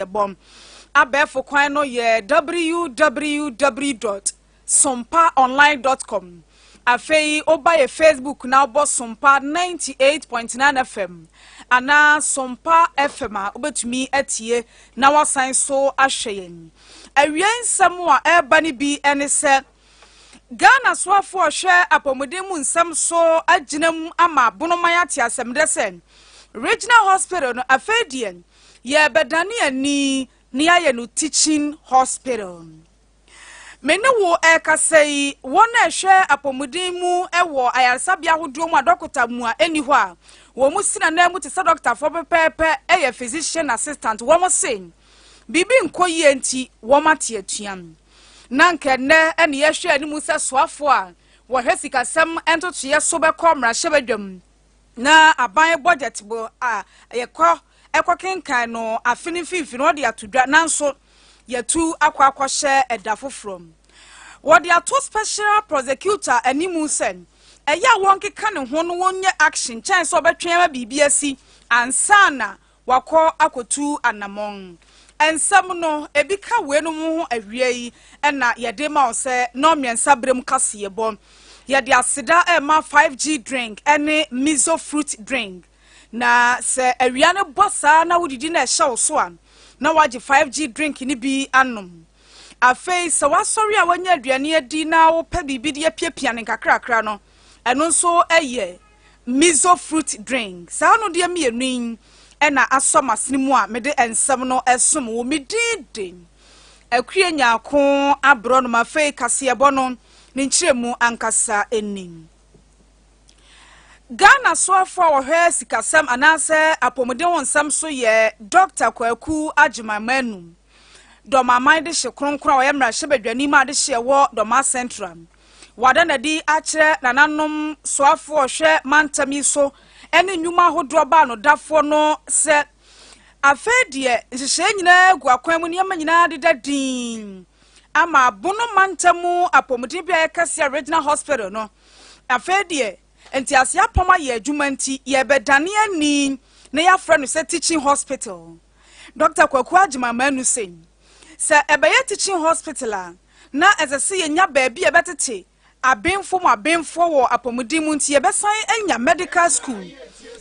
Kaseɛbɔ. Abɛɛfo kwan no yɛ www dot sompaonline dot com. Afei woba yɛ Facebook na wobɔ Sompa 98.9 FM anaa Sompa FM a wobɛtumi atie na wasan so ahwɛ yɛn. Awiei nsɛm a ɛreba no bi ne sɛ Ghana soafoɔ a ɔhwɛ apɔmuden mu nsɛm so agyina mu ama Bonoman ate asɛm dɛ sɛ Regional Hospital no afei deɛ yɛrebɛdane ani na yɛayɛ no Teaching Hospital. Me ne wo rekasa yi, wɔn a ɛhwɛ apɔmuden mu wɔ ayaresabea ahodoɔ mu a dɔkota mua nni hɔ a wɔn si n'anan mu te sɛ dɔkotafoɔ pɛpɛɛpɛ yɛ physician assistant. Wɔn se biribi nkɔ yie nti wɔn ate atua. Na anka ɛnnɛ na yɛhwɛ anim sɛ soafoɔ a wɔhwɛ sikasɛm ntotoeɛ so bɛkɔ mmarahyɛbadwam na aban bɔgyɛt bo a yɛkɔ ɛkɔkenkan no afe no mfimfini no wɔde ato dwa nanso yɛatu akɔ akɔhyɛ ɛda foforɔ. Wɔde ato special prosecutor anim sɛ ɛyɛ a wɔnkeka ne ho no wɔnyɛ action kyɛn sɛ ɔbɛtwɛn ama biribi asi ansa na Wakɔ akɔtu anamɔn. Nsɛm no, ebi ka weinom ho awiei na yɛde ma wo sɛ nnɔnmiɛnsa berɛ mu kaseɛbɔ. Yɛde aseda rema 5G drink ne Miso fruit drink. Na sɛ awia no bɔ saa na wodidi na ɛhyɛ wo so a, na woagye 5G drink no bi anom. Afei sɛ woasɔre a woanya aduane adi na wopɛ biribi de apiapia no nkakrakra no, ɛno nso yɛ Miso fruit drink. Saa anodeɛ mmienu yi na asɔ m'asene mu a mede nsɛm no som wo. Me din de Akua Nyarko Aborɔnoma. Afei kaseɛbɔ no ne nkyerɛmu ankasa ni. Ghana soafoɔ a wɔhwɛ sikasɛm anaasɛ apɔmuden ho nsɛm so yɛ Dɔkta Kwaku Agyemang Manu. Dɔmaman dehye kronkron a ɔyɛ mmarahyɛbadwani ma adehye ɛwɔ Dɔmaa Central. Wɔada no adi akyerɛ nananom soafoɔ ɔhwɛ mantam yi so ne nnwuma ahodoɔ baanodafoɔ no sɛ afei deɛ nhyehyɛeɛ nyinaa gu akwan mu nneɛma nyinaa deda dinn ama Bono mantam mu apɔmuden beaeɛ kɛseɛ Regional Hospital no afei deɛ nteaseɛ apam ayɛ adwuma nti yɛbɛdane ani na yɛafrɛ no sɛ Teaching Hospital. Dɔkta Kwaku Agyemang Manu se, sɛ ɛbɛyɛ teaching hospital a, na ɛsɛ sɛ yɛnya baabi a yɛbɛtete abenfo mu abenfoɔ wɔ apɔmuden mu nti yɛbɛsan anya medical school.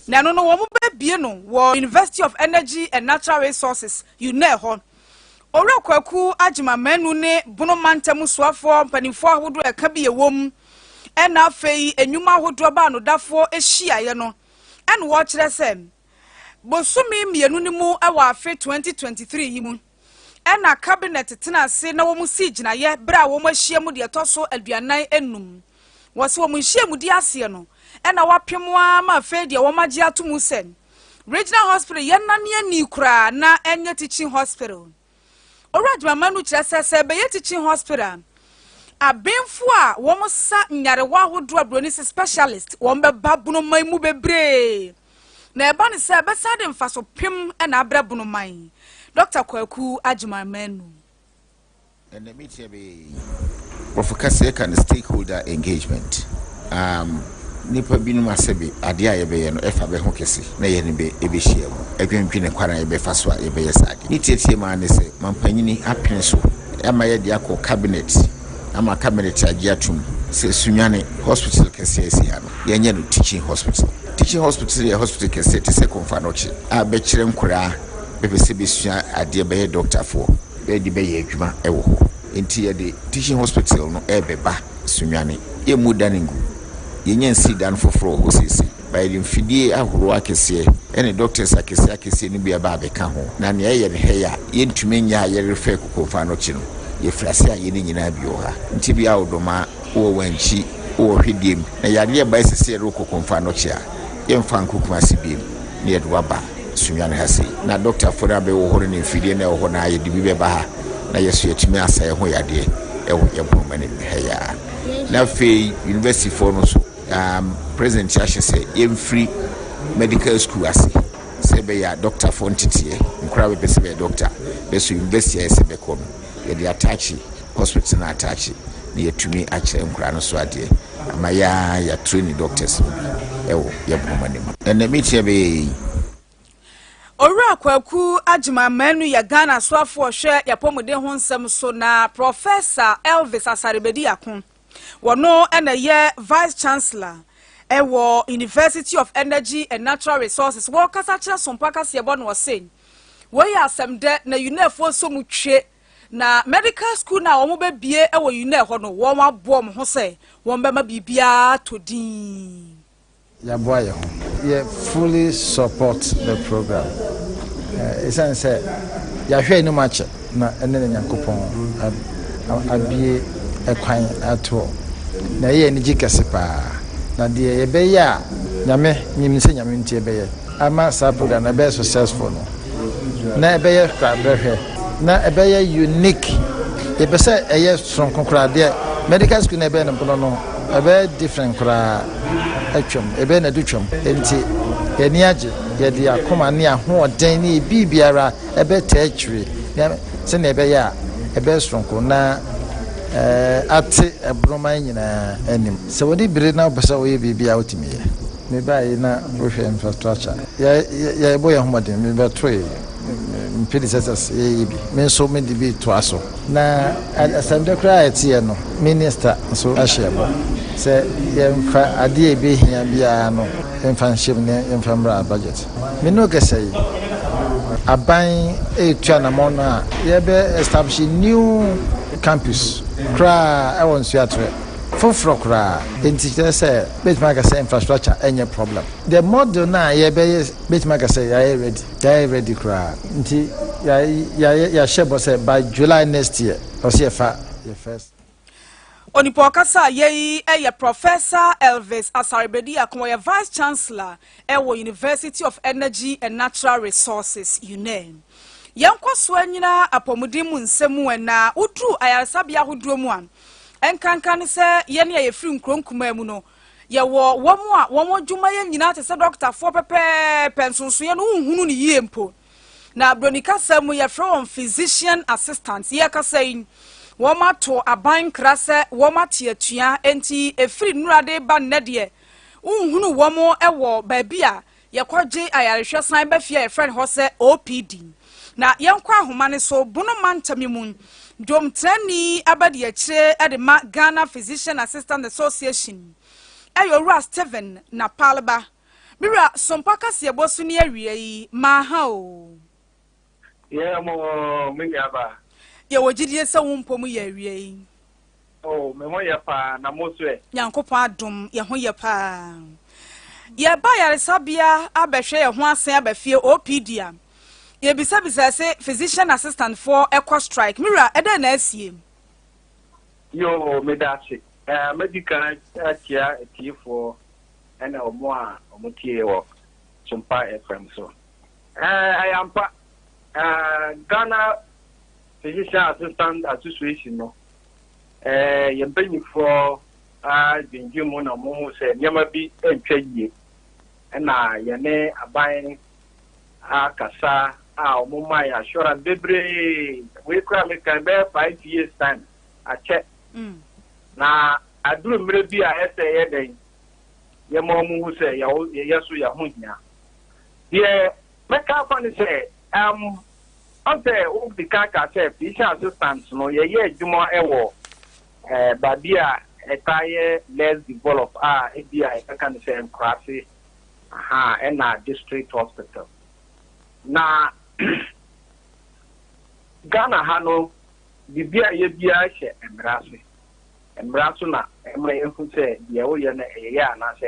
Na ɛno no wɔbɛbie no wɔ University of Energy and Natural Resources, UNER hɔ. Owura Kwaku Agyemang Manu ne Bono mantam soafoɔ mpanimfoɔ ahodoɔ a ɛka bi ɛwɔ mu ɛna afei nnwuma ahodoɔ baanodafoɔ hyiaeɛ no ɛna wɔkyerɛ sɛ Bosome mmienu no mu wɔ afe 2023 yi mu na Cabinet tena ase na wɔn sii gyinaeɛ berɛ a wɔn ahyia mu deɛ ɛtɔ so 45. Wɔse wɔn nhyiamudi aseɛ no na wɔapem ara ma afei deɛ wɔn agye ato mu sɛ Regional Hospital yɛnnane ani koraa na ɛnyɛ Teaching Hospital. Owura Gyimah-Manu kyerɛ sɛ, sɛ ɛbɛyɛ teaching hospital a, abenfo a wɔsa nyarewa ahodoɔ a buroni sɛ specialist wɔn bɛba Bonoman mu bebree. Na ɛba no sɛ ɛbɛsan de mfaso pem na abrɛ Bonoman. Dɔkta Kwaku Agyemang-Manu. Ɛnɛ meeting a ɛbɛyɛ yi, Borɔfo kasa yɛka no stakeholder engagement. Um, nnipa binom asɛbe adeɛ a yɛbɛyɛ no ɛfa bɛ ho kɛse na yɛne bɛ ɛbɛhyia mu ɛdwendwene kwan a yɛbɛfa so a yɛbɛyɛ saa adeɛ. Ne tietie mu ara ne sɛ mampanyini apene so ama yɛde akɔ cabinet ama cabinet agye atom sɛ Sunyani hospital kɛseɛ a ɛsi ha no yɛnyɛ no teaching hospital. Teaching hospital yɛ hospital kɛseɛ te sɛ Komfo Anokye a bɛkyerɛ nkoraa bɛpɛ sɛ bɛsua adeɛ bɛyɛ dɔktafoɔ. Bɛde bɛyɛ adwuma wɔ hɔ. Enti yɛde teaching hospital no rebɛba Sunyani. Yɛmmu dan ngu. Yɛnnya nsii dan foforɔ wɔ hɔ seesei. But yɛde mfidie ahoroɔ akɛseɛ ne doctors akɛseɛ akɛseɛ no bi aba abɛka ho. Na nea ɛyɛ no ha yi a yɛntumi nyɛ a yɛrefɛ Kokomfa Anokye no, yɛfiri aseɛ ayɛ ne nyinaa bi wɔ ha. Nti bia wo Domaa, wowɔ Wankyi, wowɔ Hwediem, na yareɛ ba ɛsɛ sɛ yɛde wo kɔ Komfo Anokye a, yɛmfa nkɔ Kumasi biom na yɛde wo aba Sunyani ha sei. Na dɔktafoɔ no a bɛwɔ hɔ no ne mfidie no a ɛwɔ hɔ no ara yɛde bi bɛba ha na yɛ so yɛatumi asa yɛn ho yadeɛ wɔ yɛn Boroma no mu ha yi ara. Na afei universityfoɔ no nso, um, president ahyɛ sɛ yɛmfiri medical school ase sɛ ɛbɛyɛ a dɔktafoɔ nteteɛ, nkoraa bɛpɛ sɛ bɛyɛ dɔkta, bɛso university a ɛsɛ bɛkɔ no, yɛde ataakye hospital no ataakye na yɛatumi akyerɛ nkoraa no so adeɛ ama yɛ ara yɛatraini doctors no bi wɔ yɛn Boroma no mu. Ɛnɛ meeting a ɛbɛyɛ yɛ yi. Owura Kwaku Agyeman-Manu yɛ Ghana soafoɔ ɔhwɛ yɛpɔmuden ho nsɛm so, na Professor Elvis Asare Bediako, wɔno na ɛyɛ Vice Chancellor ɛwɔ University of Energy and Natural Resources. Wɔkasa kyerɛ Sompa kaseɛbɔ no, ɔse wɔyɛ asɛm dɛ na UNERfoɔ nso mu twe na medical school no a wɔn bɛbie wɔ UNER hɔ no, wɔn aboɔ wɔn ho sɛ wɔn bɛma biribiara tɔ din. Yɛaboa yɛn ho. Yɛ fully support the program ɛsiane sɛ yɛahwɛ anim akyɛ na ɛne ne Nyankopɔn abue ɛkwan atoɔ na ɛyɛ anigye kɛse paa, na deɛ yɛbɛyɛ a Nyame nim sɛ Nyame nti yɛbɛyɛ ama saa program no ɛbɛyɛ successful no, na ɛbɛyɛ bɛhwɛ na ɛbɛyɛ unique. Yɛpɛ sɛ ɛyɛ soronko koraa. Deɛ medical school na ɛbɛyɛ no mpono no, ɛbɛyɛ different koraa atwam, ɛbɛyɛ na ɛdo twam. Nti yɛni agye, yɛde akoma ne ahoɔden ne biribiara ɛbɛtɛ akyire sɛnea ɛbɛyɛ a ɛbɛyɛ soronko na ate ɛboroman nyinaa anim. Sɛ wɔde bere na wopɛ sɛ woyɛ biribi a, wotumi yɛ. Mebaeɛ na wohwɛ infrastructure, yɛbɔ yɛn ho mmɔden. Mebɛtoe predecessors yɛyɛ bi, me nso mede bi toa so, na asɛm de koraa a ɛteɛ no, minister nso ahyɛ bɔ sɛ yɛmfa adeɛ a ɛbɛhia biara no yɛmfa nhyɛ mu ne yɛmfa mmra budget. Me ne kɛsɛ yi, aban ɛretu anammɔn no a yɛbɛ establish new campus koraa ɛwɔ Nsuatrɛ foforɔ koraa. Nti kyerɛ sɛ bɛtumi aka sɛ infrastructure ɛnyɛ problem. The model no a yɛbɛyɛ, bɛtumi aka sɛ yɛayɛ ready, yɛayɛ ready koraa. Nti yɛahyɛ bɔ sɛ by July next year ɔsɛ yɛfa yɛ first. Onipa ɔkasa a yɛyi yɛ Professor Elvis Asare Bediako, wɔyɛ Vice Chancellor ɛwɔ University of Energy and Natural Resources, UNER. Yɛnkɔ so anyina apɔmuden mu nsɛm mu, na woduru ayaresabea ahodoɔ mu a, ɛnkanka ne sɛ yɛne a yɛfiri nkuro nkumaa mu no, yɛwɔ wɔn a wɔn adwumayɛ nyinaa te sɛ dɔktafoɔ pɛpɛɛpɛ, nsonsoeɛ no wonhunu no yie mpo. Na broni kasa mu yɛfrɛ wɔn physician assistant. Yɛkasa yi, wɔn ato aban nkra sɛ wɔn ate atua, nti efiri nnura ba nnɛ deɛ, wonhunu wɔn wɔ baabi a yɛkɔgye ayarehwɛ san ba fie a yɛfrɛ no hɔ sɛ OPD. Na yɛnkɔ ahoma ne so. Bono mantam mu dwomtenani abadi akyire de ma Ghana Physician Assistant Association ɛyɛ Owura Stephen Napalba. Mewura, Sompa kaseɛbɔ so ne awie yi, maaha o. Yɛ mo, me nuaba. Yɛwɔ gyidie sɛ wo mpɔ mu yɛ awie yi. Oh, me ho yɛ paa, na mo so ɛ? Nyankopɔn adom, yɛ ho yɛ paa. Yɛba yaresabea abɛhwɛ yɛn ho asen aba fie, OPD a, yɛbisabisa sɛ physician assistant foɔ ɛkɔ strike. Mewura, ɛdɛn na asie? Yo, meda ase. Mɛdi kan akyia atiefoɔ ɛna ɔmo a ɔmo tie wɔ Sompa FM so. Ɛyɛ ampa, Ghana Physician Assistant Association no, yɛn mpanyinfoɔ adwendwen mu na ɔmo hu sɛ nneɛma bi ntwa yie, ɛna yɛne aban akasa a ɔmo ma yɛ assurance bebree. Wei kura mi kan bɛyɛ 5 years time akyɛ na aduru mmerɛ bi a ɛsɛ yɛ dɛn yɛma ɔmo hu sɛ yɛyɛ so yɛ ho hia. Deɛ mɛka afa ne sɛ ɔsɛ wodi kan ka sɛ physician assistant no, yɛyɛ adwuma ɛwɔ baabi a ɛtaa yɛ less develop a, ebi a yɛbɛka no sɛ nkuraase aha ɛna district hospital. Na Ghana ha no, biribi a yɛ biara hyɛ mmara ase. Mmara so na ɛma yɛhu sɛ deɛ woyɛ no ɛyɛ yɛ anaasɛ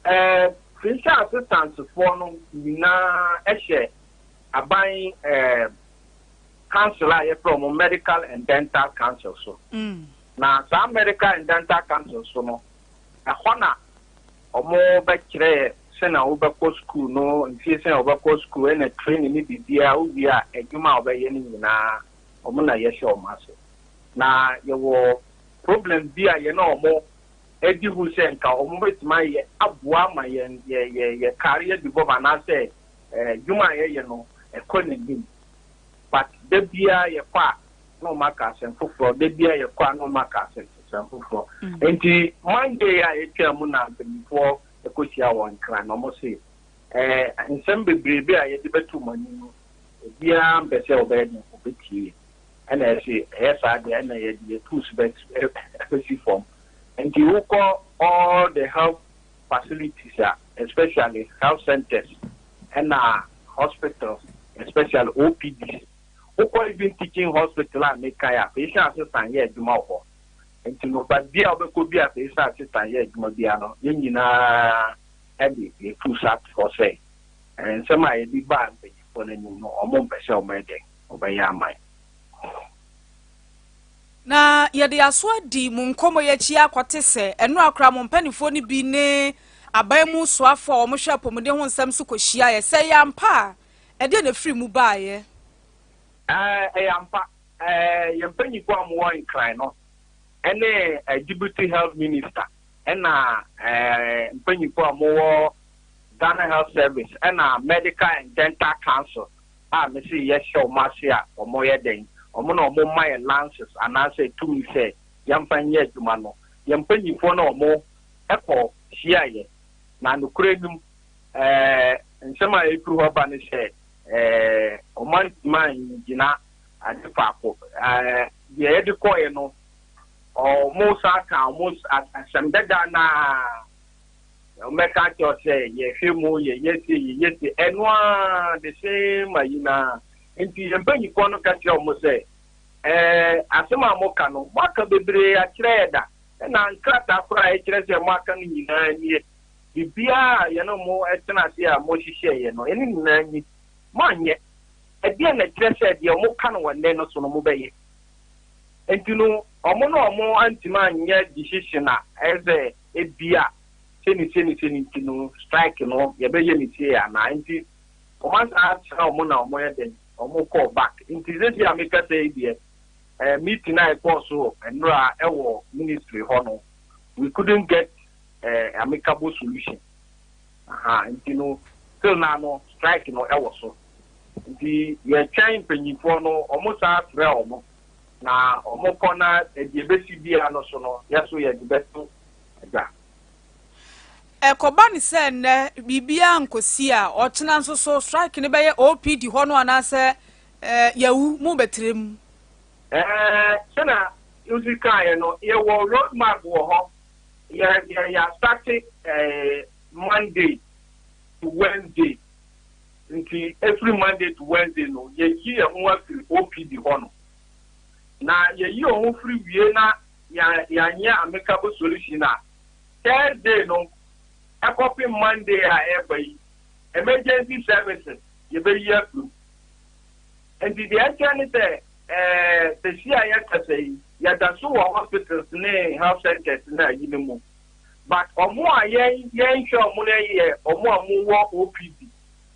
ɛnyɛ. Physician assistant foɔ no nyinaa ɛhyɛ aban council a yɛfrɛ wɔn Medical and Dental Council so. Na saa Medical and Dental Council so no, ɛhɔ na wɔn bɛkyerɛ yɛ sɛnea wobɛkɔ school no, mfie sɛnea wobɛkɔ school, ɛna training ne biribiara. Wowie a, adwuma a wɔbɛyɛ no nyinaa, wɔn na yɛhyɛ wɔn ase. Na yɛwɔ problem bi a yɛne wɔn adi hu sɛ nka wɔn bɛtumi ayɛ aboa ama yɛn yɛ career develop anaasɛ adwuma a yɛyɛ no ɛkɔ n'anim, but da biara yɛkɔ a na wɔn aka asɛm foforɔ, da biara yɛkɔ a na wɔn aka asɛm foforɔ. Nti Monday a yɛtwa mu na mpanyinfoɔ ɛkɔhyia wɔn Nkran na wɔn se Nsɛm bebrebe a yɛde bɛto mo anim no, obiara mpɛ sɛ ɔbɛyɛ den, ɔbɛtie. Ɛna ɛse ɛyɛ saa deɛ, ɛna yɛde yɛn tools bɛsi fam. Nti wokɔ all the health facilities a, especially health centers ɛna hospitals, especially OPDs. Wokɔ even teaching hospital a mekae a, physician assistant yɛ adwuma wɔ hɔ. Nti no, baabi a wobɛkɔ bi a physician assistant yɛ adwuma biara no, yɛn nyinaa de yɛn tools ato hɔ sɛ nsɛm a yɛde baa mpanyinfoɔ no anim no, wɔn mpɛ sɛ wɔyɛ dɛn, wɔbɛyɛ aman. Na yɛde aso adi mo nkɔmmɔ yi akyi akɔte sɛ ɛno akora mo mpanimfoɔ no bi ne aban mu soafoɔ a wɔhwɛ apɔmuden ho nsɛm so kɔhyia yɛ sɛ ɛyɛ ampa a, ɛdeɛ na ɛfiri mu baeɛ? Ɛyɛ ampa. Yɛn mpanyinfoɔ a wɔwɔ Nkran no ɛne Deputy Health Minister ɛna mpanyinfoɔ a wɔwɔ Ghana Health Service ɛna Medical and Dental Council a mesi yɛhyɛ wɔn ase a wɔyɛ den, wɔn na wɔn ma yɛ license anaasɛ tumi sɛ yɛmfa nyɛ adwuma no. Yɛn mpanyinfoɔ no, wɔn ɛkɔ hyia yɛ na nokura nim nsɛm a efiri hɔ ba ne sɛ wɔn antuma ngyina ade faako. Deɛ yɛde kɔɛ no, wɔn san ka wɔn asɛm dada naa wɔmɛka kyerɛ sɛ yɛhwɛ mu, yɛyɛ se, yɛyɛ se, ɛno a the same ayi naa. Nti yɛn mpanyinfoɔ no ka kyerɛ wɔn sɛ asɛm a moka no, moaka bebree akyerɛ yɛ da, ɛna nkrataa koraa a ɛkyerɛ sɛ moaka no nyinaa nie. Biribiara a yɛne mo tena ase a mohyehyɛ yɛ no, ɛne nyinaa ni. Moanyɛ ɛdeɛ na ɛkyerɛ sɛ deɛ moka no wɔ nnɛ no so no mobɛyɛ. Nti no, ɔmo no, ɔmo antumi anyɛ decision a ɛyɛ sɛ ebia sɛni sɛni sɛni nti no strike no yɛbɛyɛ ne sie anaa. Nti ɔmo asa akyerɛ ɔmo na ɔmo yɛ den, ɔmo kɔɔ back. Nti sɛsi a meka sɛ yi deɛ, meeting a ɛkɔɔ so nnora ɛwɔ ministry hɔ no, we couldn't get amicable solution. Aha, nti no, still na no strike no ɛwɔ so. Nti yɛtwɛn mpanyinfoɔ no, ɔmo saa frɛ ɔmo na ɔmo kɔ na ɛdeɛ ebesi bia no so no, yɛ so yɛde bɛto ɛdwa. Ɛkɔba ne sɛ nnɛ biribiara nkɔsi a, ɔkyena nso so strike no bɛyɛ OPD hɔ no anaasɛ yɛwu mu bɛtire mu? Sɛnɛ osi kaeɛ no, yɛwɔ road map wɔ hɔ. Yɛ yɛ yɛastart Monday to Wednesday. Nti efiri Monday to Wednesday no, yɛyi yɛn ho afiri OPD hɔ no. Na yɛyi yɛn ho firi wie na yɛanyɛ amicable solution a, Thursday no ɛkɔpem Monday a ɛreba yi, emergency services yɛbɛyi afiri mu. Nti deɛ ɛkyerɛ ne sɛ sɛsi a yɛkasa yi, yɛda so wɔ hospitals ne health centers na ayi no mu, but ɔmo a yɛn yɛnhwɛ ɔmo no yɛ ɔmo a ɔmo wɔ OPD.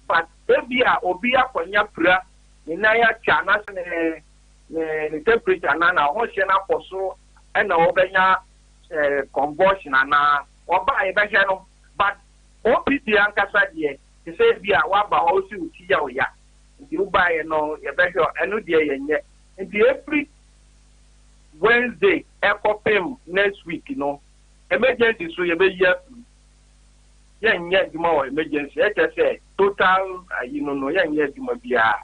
But ebi a obi akɔnya pira, ne nan atwa anaasɛ ne temperature anaa na ɔhohyɛ no akɔ so ɛna ɔbɛnya convulsion anaa ɔba a, yɛbɛhwɛ no. But OPD ankasa deɛ, te sɛ ebi a waba hɔ osi wo ti yɛ wo ya nti wobaeɛ no, yɛbɛhwɛ ɛno deɛ, yɛnyɛ. Nti every Wednesday ɛkɔpem next week no, emergency so yɛbɛyi afiri. Yɛnyɛ adwuma wɔ emergency, ɛkyɛ sɛ total ayi no, yɛnyɛ adwuma biara.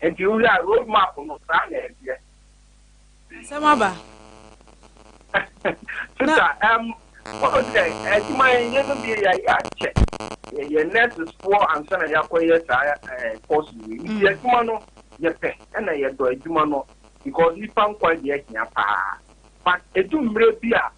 Nti wohwɛ a, road map no saa na ɛteɛ. Asɛm aba. Sister, wɔn sɛ adwuma yi yɛn no bi yɛ yɛ akyɛ, yɛyɛ nurses foɔ ansa na yɛakɔyɛ saa course yi. Nti adwuma no yɛpɛ, ɛna yɛdɔ adwuma no because nipa nkwa deɛ hia paa. But edu mmerɛ bi a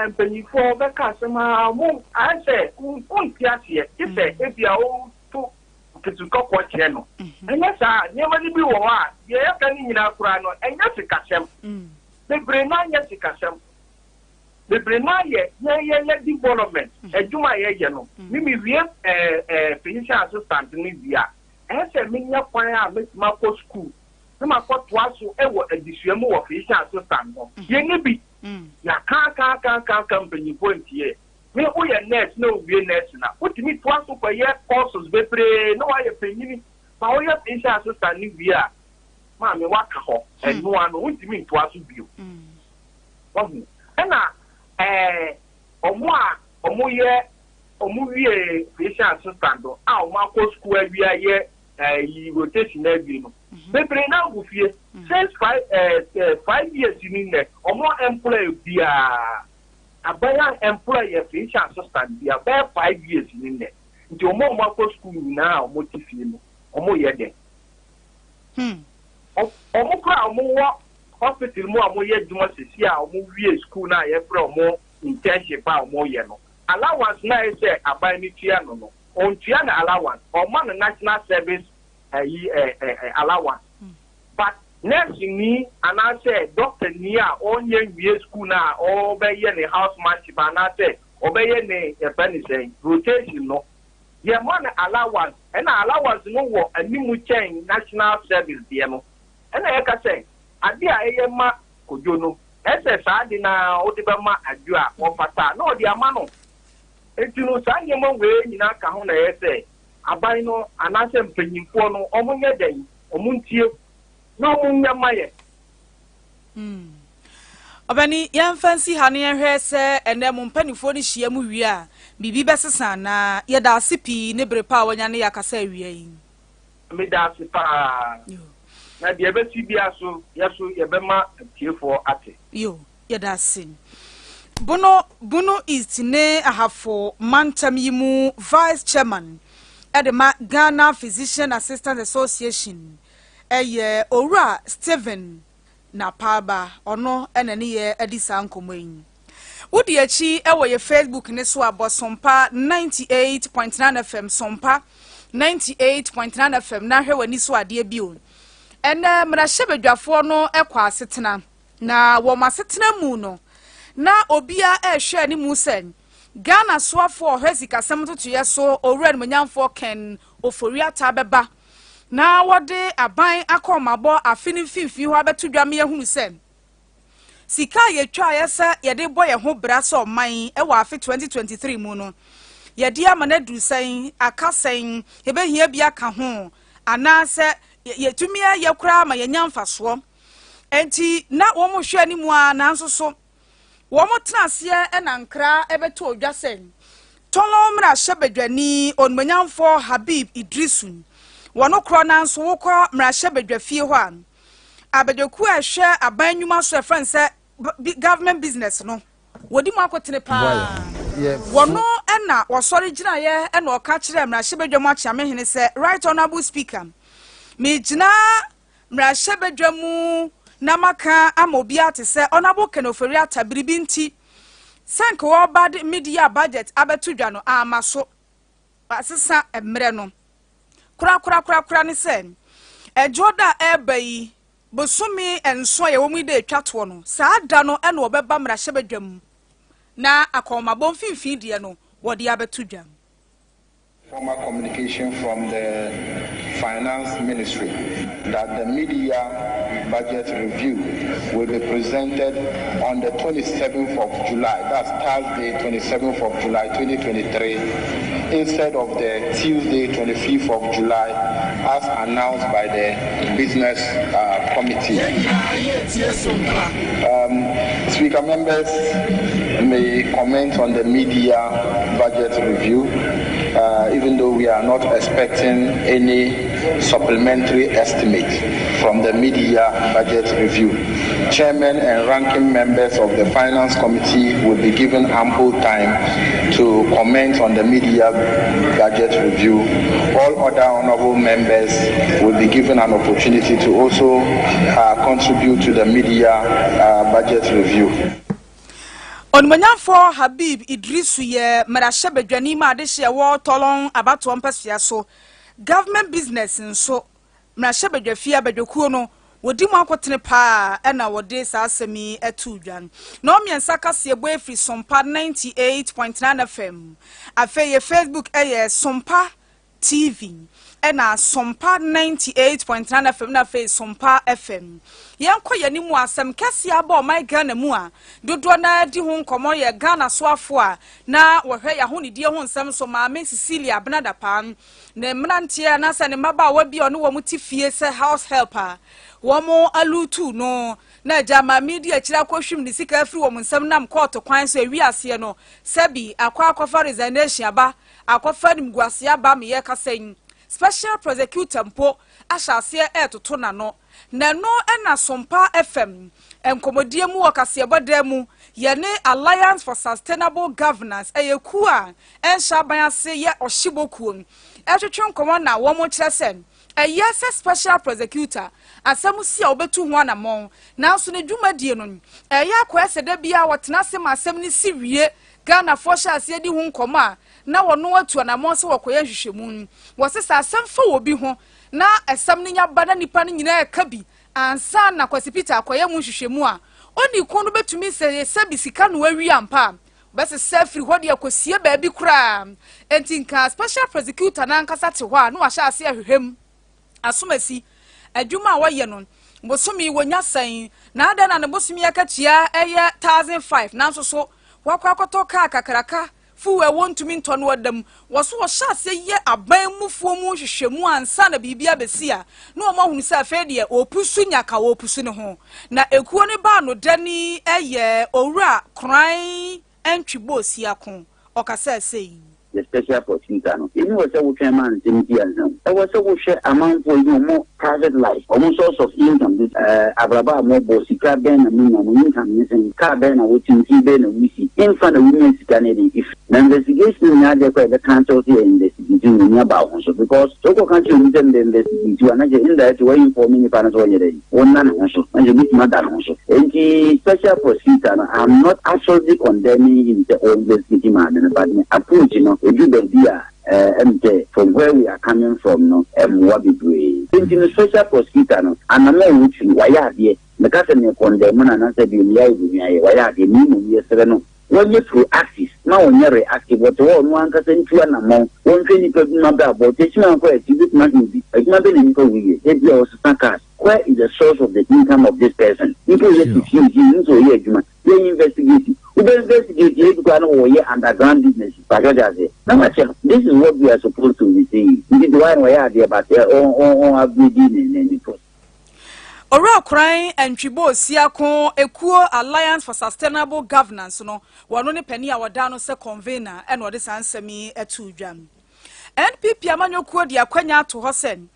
mpanyinfoɔ bɛka asɛm a mo ayɛ sɛ wonte aseɛ, gye sɛ ebi a woto nketewa kɔkɔɔ kyerɛ no. Ɛnyɛ saa, nneɛma no bi wɔ hɔ a deɛ yɛka no nyinaa koraa no, ɛnyɛ sikasɛm bebree naa, nyɛ sikasɛm bebree naa, yɛ yɛyɛ development adwuma a yɛyɛ no. Mi wie ɛɛ ɛɛ physician assistant no wie a, ɛyɛ sɛ menya kwan a mɛtumi akɔ school na ma kɔ toa so ɛwɔ adesua mu wɔ physician assistant no. Yɛn ni bi yɛaka aka aka aka aka, mpanyinfoɔ ntie. Me woyɛ nurse na owie nurse na wotumi toa so kɔyɛ courses bebree na wayɛ panyini ma woyɛ physician assistant no wie a, maame, waka hɔ ɛnoa no, wontumi ntoa so bio. Wahu, ɛna ɔmo a ɔmo yɛ Ɔmo wie physician assistant no a, ɔmo akɔ school awie, ayɛ ɛyi rotation awie no, bebree na agu fie since 5 ɛɛ ɛɛ 5 years ni. Nnɛ ɔmo employ biara, aban a employ yɛ physician assistant bia bɛyɛ 5 years ni nnɛ. Nti ɔmo a ɔmo akɔ school nyinaa a ɔmo te fie no, ɔmo yɛ dɛ? Ɔmo kora a ɔmo wɔ hospital mu a ɔmo yɛ adwuma sisi a ɔmo wie school na yɛfrɛ ɔmo internship a ɔmo yɛ no, allowance na yɛ sɛ aban no tua no, ɔntua no allowance. Ɔma no national service ɛyi ɛ ɛ ɛ allowance, but nurse ni anaasɛ doctor ni a ɔnyɛ nwie school na ɔbɛyɛ ne housemanship anaasɛ ɔbɛyɛ ne yɛfrɛ ne sɛn rotation no, yɛma no allowance, ɛna allowance no wɔ anim kyɛn national service deɛ no. Ɛna yɛka sɛ ade a ɛyɛ ma Kodwo no, ɛsɛ saa ade na wode bɛma Adwo a wɔfata na ɔde ama no. Nti no, saa nneɛma wei nyinaa ka ho na ɛyɛ sɛ aban no anaasɛ mpanyinfoɔ no, ɔmo nyɛ dɛn, ɔmo ntie na ɔmo nyɛ ma yɛ. Ɔbɛni, yɛmfa nsi ha no, yɛnhwɛ sɛ ɛnɛ mo mpanimfoɔ no hyia mu wie a, biribi bɛsesa anaa. Yɛda ase pii ne bere pa a wɔanya ne yɛakasa awia yi. Meda ase paa, na deɛ ɛbɛsi bia so, yɛ so yɛbɛma atiefoɔ ate. Yo, yɛda ase. Bono East ne Ahafo mantam yi mu vice chairman ɛde ma Ghana Physician Assistant Association ɛyɛ Owura Stephen Napaba. Ɔno ɛna ne yɛ adi saa nkɔmmɔ yi. Wodi akyi ɛwɔ yɛ Facebook ne so abɔ Sompa 98.9 FM, Sompa 98.9 FM, na hwɛ w'ani so adeɛ bio. Ɛnɛ mmarahyɛbadwafoɔ no ɛkɔ asetena, na wɔn asetena mu no, na obiara ɛrehwɛ anim sɛ Ghana soafoɔ ɔhwɛ sikasɛm ntotoeɛ so, Owura Animonyamfoɔ Ken Ofori-Atta, bɛba na wɔde aban akɔnmabɔ afe no mfimfini hɔ abɛto dwa ma yɛhunu sɛ sika a yɛtwa yɛ sɛ yɛde bɔ yɛn ho bra sɛ ɔman ɛwɔ afe 2023 mu no, yɛde ama no aduru sɛn, aka sɛn, yɛbɛhia bi aka ho anaasɛ yɛtumi ayɛ koraa ma yɛnya mfasoɔ. Nti na wɔn hwɛ anim a, nanso so wɔn tena aseɛ ɛna nkra ɛbɛtɔ odwa sɛ Tɔlɔn mmarahyɛbadwani Onumanyamfoɔ Habib Idrisu wɔn korɔ, nanso wokɔ mmarahyɛbadwa fie hɔ a, abadwakuo a ɛhwɛ aban nnwuma so, ɛfrɛ no sɛ government business no, wɔdi mu akotene paa. Wɔno ɛna wɔsɔre gyinaeɛ ɛna ɔka kyerɛ mmarahyɛbadwa mu akyeamehene sɛ, "Right Honourable Speaker, megyina mmarahyɛbadwa mu na maka ama obiara te sɛ Honourable Ken Ofori-Atta biribi nti sɛ nka wɔba de mid-year budget abɛto dwa no ama so asesa mmerɛ no korakorakorakora ne sɛ ɛdwo da a ɛreba yi, bosome 7 a yɛwɔ mu yi da atwa toɔ no, saa da no ɛna wɔbɛba mmarahyɛbadwa mu na akɔnmabɔ mfimfini deɛ no wɔde abɛto dwa. Formal communication from the Finance Ministry that the mid-year budget review will be presented on the 27th of July, that's Thursday, 27th of July 2023, instead of the Tuesday, 25th of July, as announced by the Business Committee. Speaker, members may comment on the mid-year budget review, even though we are not expecting any supplementary estimate from the mid-year budget review. Chairman and ranking members of the Finance Committee will be given ample time to comment on the mid-year budget review. All other honorable members will be given an opportunity to also contribute to the mid-year budget review. Onumanyamfoɔ Habib Idrisu yɛ mmarahyɛbadwani ma adehyeɛ wɔ Tɔlɔn abatoɔ mpɛsoa so, government business nso mmarahyɛbadwafie abadwakuo no wɔdi mu akotene paa, ɛna wɔde saa asɛm yi ato dwa. Na ɔmmiɛnsa kaseɛ bɔ efiri Sompa 98.9 FM. Afei yɛ Facebook ɛyɛ Sompa TV. Ɛna Sompa 98.9 FM na afei Sompa FM. Yɛnkɔ yɛn anim a, asɛm kɛseɛ aba ɔman Ghana mu a dodoɔ no ara di ho nkɔmmɔ yɛ Ghana soafoɔ a na wɔhwɛ yɛn ahonidie ho nsɛm so, Maame Cecilia Abena Dapaah, ne mmeranteɛ anaasɛ ne mmabaawa bi a ɔne wɔn te fie sɛ house help a wɔn aluutu no na agya maame di akyire akɔhwim ne sika afiri wɔn nsam nam kɔɔto kwan so awi aseɛ no sɛbi akɔ akɔfa resignation aba akɔfa animguaseɛ aba meyɛ kasa yi special prosecutor mpo ahyɛ aseɛ ɛretoto n'ano. Na ɛno na Sompa FM nkɔmmɔdie mu wɔ kaseɛbɔ dan mu, yɛne Alliance for Sustainable Governance, ɛyɛ kuo a ɛnhyɛ aban ase yɛ ɔhyebɔ kuo, ɛretwetwe nkɔmmɔ na wɔkyerɛ sɛ ɛyɛ sɛ Special Prosecutor asɛm si a wɔbɛtu ho anammɔn, nanso ne dwumadie no ɛyɛ akɔyɛ sɛ da biara wɔtena ase ma asɛm no si wie, Ghanafoɔ hyɛ aseɛ di ho nkɔmmɔ a na wɔno atu anammɔn sɛ wɔkɔyɛ nhwehwɛmu. Wɔse sɛ asɛm fa obi ho na asɛm no nya ba na nnipa no nyinaa reka bi ansa na Kwasi Peter akɔyɛ mu nhwehwɛmu a, onii ko no bɛtumi sɛ sɛbi sika na wawi ampa a, ɔbɛsesa afiri hɔ de akɔsie baabi koraa. Enti nka Special Prosecutor no ankasa te hɔ a na wahyɛ aseɛ ahwehwɛ mu. Asomasi, adwuma a wɔyɛ no, bosome yi wɔnya sɛn? Na adɛn na ne bosome akatua yɛ 1,005 nanso so wakɔ akɔtɔ kaa kakraka Fuel a wɔntumi ntɔ no ɔda mu. Wɔ so wɔhyɛ aseɛ yɛ aban mufoɔ mu nhwehwɛmu ansa na biribi abɛsi a, na wɔn ahunu sɛ afei deɛ wɔrepusu nyaka wɔrepusu ne ho. Na ekuo no baa no dani yɛ Owura Koran Antwi Boasiako. Ɔkasaa sei. The special prosecutor no, ɛni wɔ sɛ wotwɛn ma nsɛm si ansa o. Ɛwɔ sɛ wohwɛ amanfoɔ yi wɔn private life, wɔn source of income, ɛɛ abrabɔ a wɔbɔ, sika bɛn na monya, mo income ne sɛn, car bɛn na wote mu, fie bɛn na wosi, hemfa na wonya sika no de firi. Na investigation nyɛ adeɛ koraa a yɛbɛka akyerɛ wo sɛ yɛ investigate wo, w'ani aba wo ho so because sɛ wokɔka kyerɛ obi sɛ mebɛ investigate wo a na kyerɛ indirectly wo inform nipa no sɛ ɔnyɛ dɛn, wonna ne ho so, na kyerɛ obɛtumi ada ne ho so. Enti special prosecutor no I'm not absolutely condemning him sɛ ɔ investigate maame no but ne approach no ɛduru baabi a ɛm sɛ from where we are coming from no ɛmmoa bebree. Enti no special prosecutor no anamɔ a ɔtu no wayɛ adeɛ, meka sɛ me condemn no anaasɛ deɛ ɔnni ayɛ deɛ ɔnni ayɛ, wayɛ adeɛ na mmom yɛsrɛ no Wɔnyɛ proactive ma wɔnyɛ reactive, wɔte hɔ a ɔno ankasa ntu anamɔn, wɔnhwɛ nnipa binom abrabɔ, kyɛkyim ankɔ akyi wobɛtumi ahwɛ obi, adwuma bɛn na nipa wei yɛ, ebia ɔsesa cars, where is the source of the income of this person, nipa ɔyɛ confused, yɛnnim sɛ ɔyɛ adwuma, yɛn investigate, wobɛ investigate a ebi koraa na ɔyɛ underground business, pakyɛ wote aseɛ, na wakyɛ no, this is what we are supposed to be saying, nti deɛ wayɛ no wayɛ adeɛ but ɔn upgrade ne ne post. Owura Koran Antwi Boasiako ekuo Alliance for Sustainable Governance no, wɔno ne panin a wɔda ano sɛ convener ɛna ɔde saa nsɛm yi too dwa. NPP amanyɔkuo de akwanya ato hɔ sɛ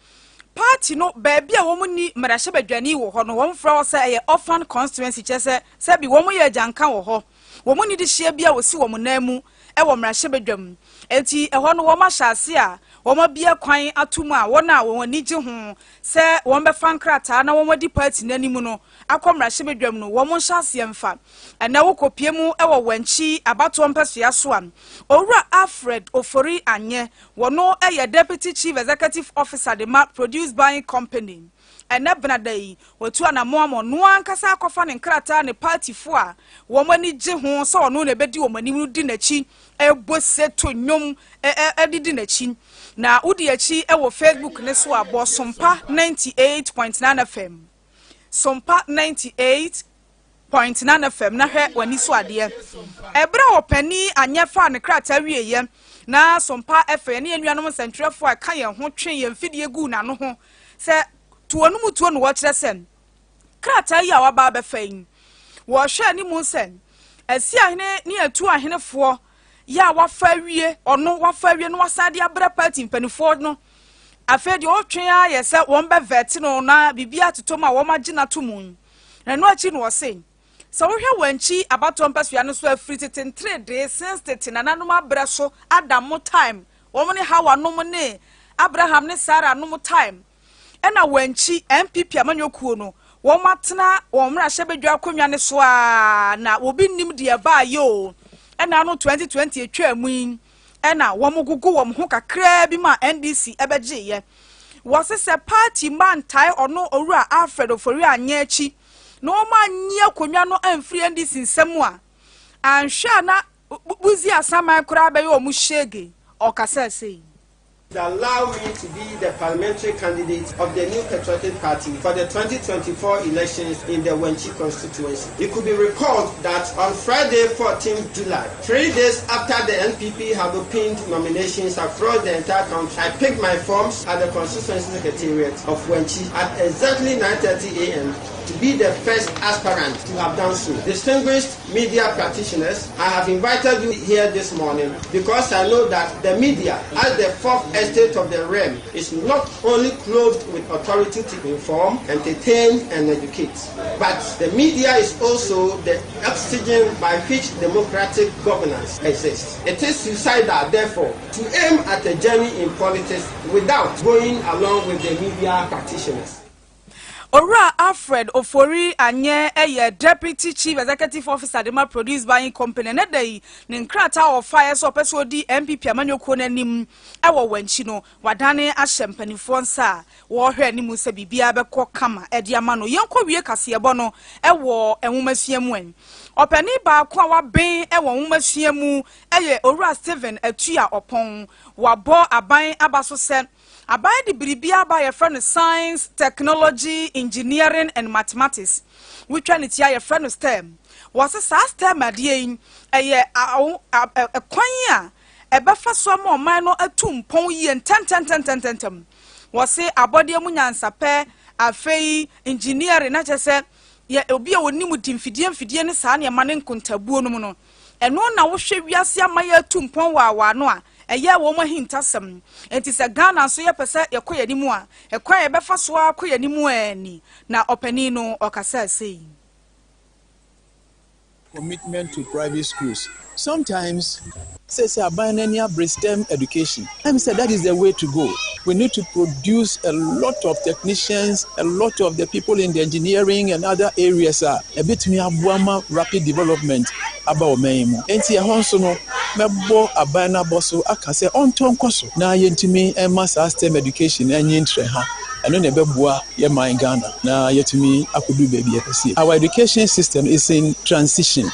party no baabi a wɔn nni mmarahyɛbadwani wɔ hɔ no, wɔn frɛ hɔ sɛ ɛyɛ orphan constituency, kyerɛ sɛ sɛbi wɔn yɛ agyanka wɔ hɔ. Wɔn nni dehyeɛ bi a wɔsi wɔn nan mu wɔ mmarahyɛbadwam. Enti ɛhɔ no wɔahyɛ ase a wɔabue kwan ato mu a wɔn a wɔn ani gye ho sɛ wɔbɛfa nkrataa na wɔadi party no anim no akɔ mmarahyɛbadwam no, wɔn nhyɛ aseɛ mfa. Ɛnnɛ wokɔpue mu wɔ Wankyi abatoɔ mpɛsoa so a, Owura Alfred Ofori Anyɛ, wɔno yɛ Deputy Chief Executive Officer de ma Produce Buying Company. Ɛnnɛ Benada yi, watu anammɔn ama ɔno ankasa akɔfa ne nkrataa ne partyfoɔ a wɔn ani gye ho sɛ ɔno na ɛbɛdi wɔn anim no di n'akyi bɔ se to nnwom de di n'akyi. Na wodi akyi wɔ Facebook ne so a, bɔ Sompa 98.9 FM. Sompa 98. Point Nana fam na hwɛ w'ani so adeɛ. Ɛberɛ a ɔpanin Anyɛ faa ne krataa wieeɛ na Sompa fɛ yɛne yɛn nuanom nsɛntwerɛfoɔ a ɛka yɛn ho twee yɛn mfidie guu n'ano ho sɛ tuo no mu tuo na wɔkyerɛ sɛ krataa yi a waba abɛfa yi wɔhwɛ anim sɛ Asiahene ne Atu ahenefoɔ yɛ a wafa awie ɔno wafa awie na wasan de abrɛ party mpanimfoɔ no afei deɛ ɔretwe ara yɛ sɛ wɔn bɛvɛte no na biribi atotɔ mu a wɔn agye no ato mu. Na ɛno akyi no ɔse, Sɛ wohwɛ Wankyi abatoɔ mpasua no so a, firi tete nteredee, since tete nananom abrɛ so, Adam mo time, wɔn ne Hawa nom ne Abraham ne Sarah nom time, ɛna Wankyi NPP amanyɔ kuo no, wɔn atena wɔn mmarahyɛbadwa akonnwa no so ara na obi nnim deɛ ɛbaayɛ o, ɛna ano 2020 atwaa mu yi, ɛna wɔn gogo wɔn ho kakraa bi ma NDC ɛbɛgyeeɛ. Wɔse sɛ party mma ntae ɔno Owura Alfred Ofori Anyɛ akyi na wɔn annye akonnwa no amfiri NDC nsam a, anhwɛ a na Buzi Asaman koraa bɛyɛ wɔn shege. Ɔkasaa sei. Allow me to be the parliamentary candidate of the New Patriotic Party for the 2024 elections in the Wenchi constituency. It could be recalled that on Friday, 14th July, 3 days after the NPP had opened nominations across the entire country, I picked my forms at the constituency secretariat of Wenchi at exactly 9:30 a.m. to be the first aspirant to have done so. Distinguished media practitioners, I have invited you here this morning because I know that the media, as the fourth estate of the realm, is not only clothed with authority to inform, entertain, and educate, but the media is also the oxygen by which democratic governance exists. It is suicidal, therefore, to aim at a journey in politics without going along with the media practitioners. Owura Alfred Ofori Anyɛ ɛyɛ Deputy Chief Executive Officer de ma Produce Buying Company. Ne da yi ne nkrataa a ɔfaeɛ sɛ ɔpɛ sɛ ɔdi NPP amanyɔkuo no anim ɛwɔ wɔn akyi no, wadane ahyɛ mpanimfoɔ nsa a wɔrehwɛ anim sɛ biribiara bɛkɔ kama ɛde ama no. Yɛnkɔ wie kaseɛbɔ no ɛwɔ nwomasua mu. Ɛ ɔpanin baako a wabɛn ɛwɔ nwomasua mu ɛyɛ Owura Stephen Atua Ɔpɔn. Wabɔ aban aba so sɛ aban de biribi aba a yɛfrɛ no Science, Technology, Engineering and Mathematics, wotwa ne tia yɛfrɛ no STEM. Wɔse saa STEM adeɛ yi ɛyɛ ɛkwan a ɛbɛfa so ama ɔman no atu mpɔn yie ntɛntɛntɛntɛntɛm. Wɔse abɔdeɛ mu nyansapɛ, afei engineering, na kyerɛ sɛ yɛ obi a onim di mfidie mfidie ne saa nneɛma ne nkontabuo no mu no, ɛno na wohwɛ wiase ama yɛ atu mpɔn wɔ awaano a ɛyɛ wɔn ahintasɛm. Nti sɛ Ghana nso yɛpɛ sɛ yɛkɔ yɛn anim a, ɛkwan a yɛbɛfa so akɔ yɛn anim ani na ɔpanin no ɔkasa sei. Commitment to private schools. Sometimes, sɛ aban n'ani abere STEM education. Let me say that is the way to go. We need to produce a lot of technicians, a lot of the people in the engineering and other areas a ɛbɛtumi aboa ma rapid development aba ɔman yi mu. Nti ɛhɔ nso no, mɛbɔ aban n'abɔ so aka sɛ ɔntɔ nkɔ so na yɛntumi ɛma saa STEM education ɛnye ntrɛ ha. Ɛno na ɛbɛboa yɛ man Ghana na yɛtumi akɔdu baabi yɛpɛ sɛ. Our education system is in transition.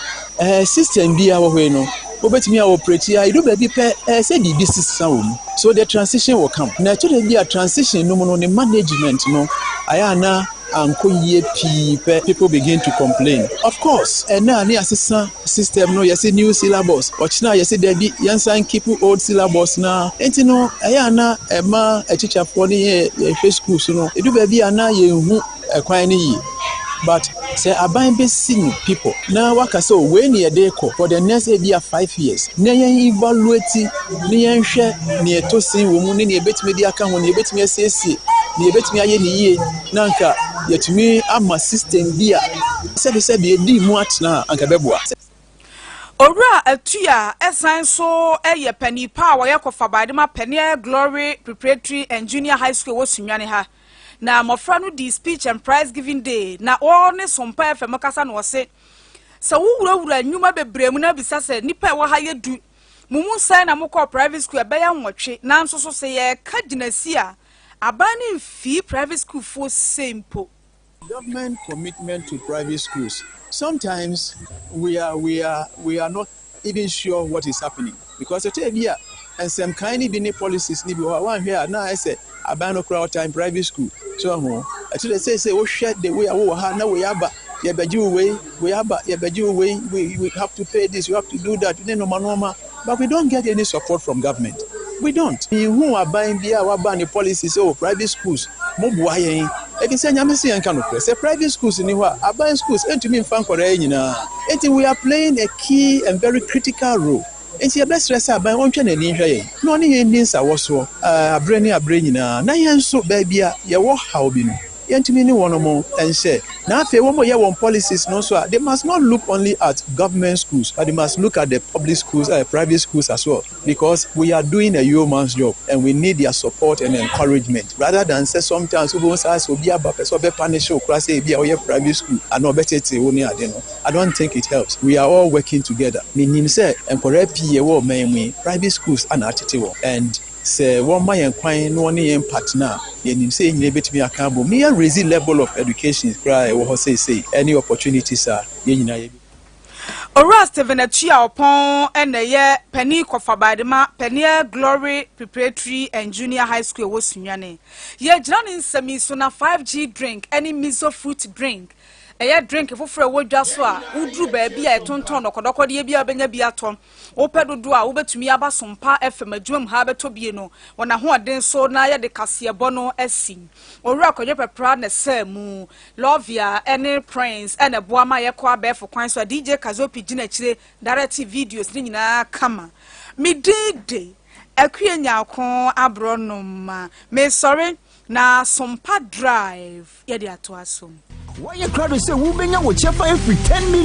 System bi a wɔ hɔ yi no, wobɛtumi a operate a edu baabi pɛ sɛ biribi sisa wɔ mu, so the transition will come. Na ɛtɔ da bi a transition no mu no, ne management no ayɛ ana ankɔ yie pii pɛ, people begin to complain. Of course, ɛna a ne asesa system no, yɛsɛ new syllabus, ɔkyena yɛsɛ dabi, yɛnsan keep old syllabus. Na nti no, ɛyɛ ana ɛma akyikyafoɔ ne yɛ yɛhwɛ school so no, edu baabi a na yɛnhu ɛkwan no yie. But sɛ aban bɛsi no people na waka sɛ wei ne yɛde kɔ for the next ebi a 5 years na yɛn evaluate ne yɛnhwɛ nea ɛtɔ sin wɔ mu ne nea yɛbɛtumi de aka ho, nea yɛbɛtumi asiesie, nea yɛbɛtumi ayɛ ne yie, na anka yɛtumi ama system bi a sɛbisɛbi edi mu atena a, anka bɛboa. Owura Atua ɛsan so ɛyɛ panipa a wɔyɛ kɔfa Peniel Glory Preparatory and Junior High School wɔ Sunyani ha. Na mmɔfra no di speech and prize giving day na wɔne Sompa FM kasa na wɔse sɛ wowurawura nnwuma bebree mu na bisa sɛ nipa a ɛwɔ ha yɛ 10 mo mu sɛn na mokɔɔ private school, ɛbɛyɛ 8. Nanso so sɛ yɛka gyinasi a, aban ne mfii private school foɔ sei mpo. Government commitment to private schools. Sometimes we are not even sure what is happening because ɛtɔ bi a nsɛmkan ne bi ne policies ne bi wɔ hɔ a wanhwɛ a na ayɛ sɛ aban no koraa ɔtan private school so ɛho. Ɛtɔ dɛ sɛ wohwɛ the way a wowɔ ha na wei aba, yɛbɛgye wo wei, wei aba, yɛbɛgye wo wei, we have to pay this, you have to do that ne nneɛma nneɛma, but we don't get any support from government. We don't. Ihu aban bi a waba ne policy sɛ o private schools mo boa yɛn ebi sɛ Nyame sɛ yɛn ka no korɛ sɛ private schools ni hɔ a, aban schools ntumi nfa nkɔdaa yi nyinaa. Nti we are playing a key and very critical role. Nti yɛbɛsrɛ sɛ aban ɔntwɛ n'ani nhwɛ yɛn na ɔne yɛn di nsawɔ soɔ aberɛ ne aberɛ nyinaa, na yɛn nso baabi a yɛwɔ haw bi no, yɛntumi ne wɔn mo nhyɛ. Na afei wɔn yɛ wɔn policies no nso a, they must not look only at government schools, but they must look at the public schools, private schools as well, because we are doing a yeoman's job and we need their support and encouragement rather than sɛ sometimes wobɛhu saa sɛ obi aba pɛ sɛ ɔbɛ punish wo koraa sɛ ebi a ɔyɛ private school anaa ɔbɛtete wo ne ade no. I don't think it helps. We are all working together. Menim sɛ nkwadaa pii ɛwɔ ɔman mu yi, private schools ana atete wɔn, and sɛ wɔma yɛn kwan na wɔne yɛn partner a, yɛnim sɛ yɛn nyinaa bɛtumi aka abom ne yɛn raise level of education koraa a ɛwɔ hɔ seesei ɛne opportunities a yɛn nyinaa yɛ. Owura Stephen Atua Ɔpɔn ɛna ɛyɛ panin kɔfabadema Peniel Glory Preparatory and Junior High School ɛwɔ Sunyani. Yɛgyina ne nsɛm yi so na 5G drink ɛne miso fruit drink, ɛyɛ drink foforɔ a ɛwɔ dwa so a woduru baabi a ɛtontɔn dɔkɔdɔkɔdeɛ bi a wobɛnya bi atɔ. Wopɛ dodoɔ a, wobɛtumi aba Sompa FM adwuma mu ha bɛtɔ bie no wɔn ahoɔden so na yɛde kaseɛbɔ no asi. Owura Kwadwo Pɛpra na ɛsɛ mu Lovia ɛne Prince ɛna ɛboa ma yɛkɔ abɛɛfo kwan so a DJ Kazopi gyina akyire direct videos ne nyinaa kama. Me din de Akua Nyako Aborɔ Noma. Mesɔre na Sompa Drive yɛde atoa so. Wɔyɛ krado sɛ wobɛnya wo kyɛfa afiri 10 million.